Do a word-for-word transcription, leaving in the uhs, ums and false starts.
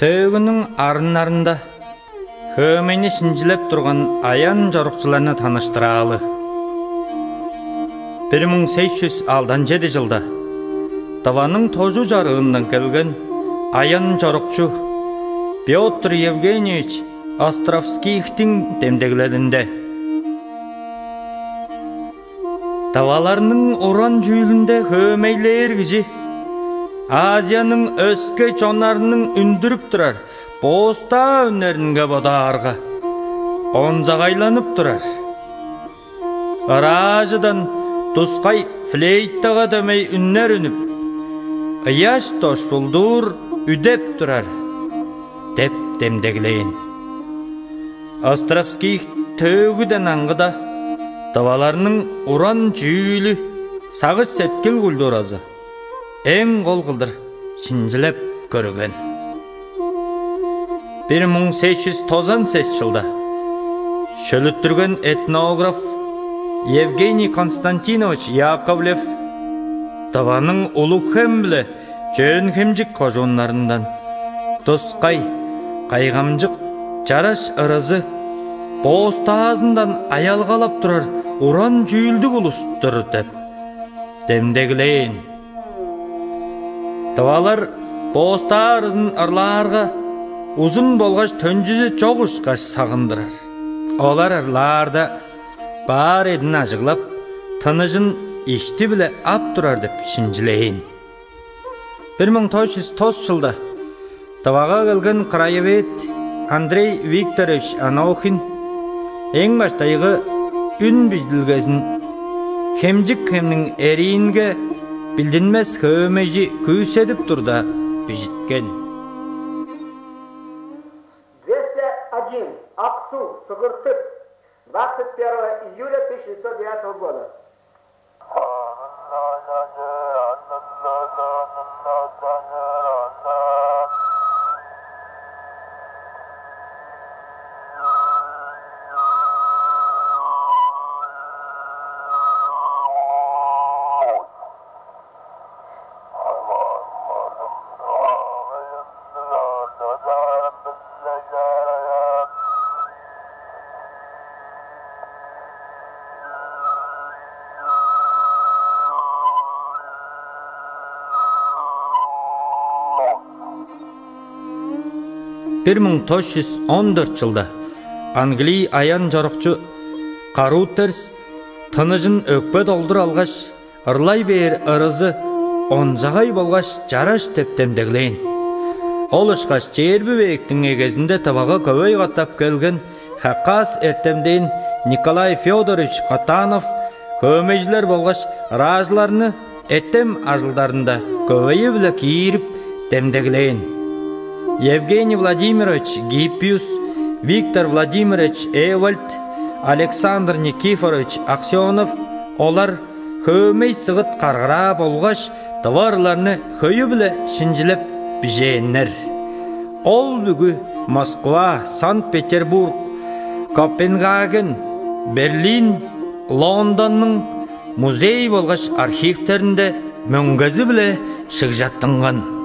Төөгүнүң арыннарында хөөмейни шинчилеп турган аян-чорукчуларны таныштыраалы. Бир муң сес чүс алдан чеди чылда Тываның тожу чарыындан келген аян-чорукчу Пётр Евгеньевич Островскийхтиң демдеглелинде: «Тываларның уран чүүлүнде хөөмейлээр кижи Азияның өске чоннарының үндүрүп турар боостаа үннеринге бодаарга, онзагайланып турар. Ыраажыдан тускай флейттага дөмей үннер үнүп, ыяш дошпулдуур үдеп турар» – деп демдеглээн. Островскийх төөгүден аңгыда тываларның уран чүүлү, сагыш-сеткил культуразы эң кол кылдыр шинчилеп көрген. Бир муң сес чүс тозан сес чылда шөлүттүрген этнограф Евгений Константинович Яковлев Тываның Улуг-Хем биле Чөөн-Хемчик кожууннарындан тускай, кайгамчык, чараш ырызы боостаазындан аялгалап турар уран чүүлдүг улус-тур деп демдеглээн. Тывалар боостаа ырызын ырлаарга, узун болгаш төнчүзү чок ышкаш сагындырар. Олар ырлаарда, баар эъдин ажыглап, тыныжын ишти-биле ап турар деп шинчилээн. Бир муң тос чүс тос чылда Тывага келген краевед Андрей Викторович Анохин эң баштайгы үн бижидилгезин Хемчик хемниң эриинге билдинмес хөөмейжи күүседип турда бижиткен. Двести один. Аксу, Сыгыртык. Двадцать первого июля тысяча девятьсот девятого года. Бир муң тос чүс он дөрт чылда англий аян-чорукчу Карутерс тыныжын өкпе долдур алгаш, ырлай бээр ырызы онзагай болгаш чараш деп демдеглээн. Ол ышкаш чээрби вектиң эгезинде Тывага көвей катап келген хакас эртемден Николай Федорович Катанов хөөмейжилер болгаш ыраажыларны эртем ажылдарында көвейи-биле киирип демдеглээн. Евгений Владимирович Гиппиус, Виктор Владимирович Эвальд, Александр Никифорович Аксенов, олар хөөмей-сыгыт каргыраа болгаш тыва ырларны хөйү-биле шинчилеп бижээннер. Ол бүгү Москва, Санкт-Петербург, Копенгаген, Берлин, Лондоннуң музей болгаш архивтеринде мөңгези-биле шыгжаттынган.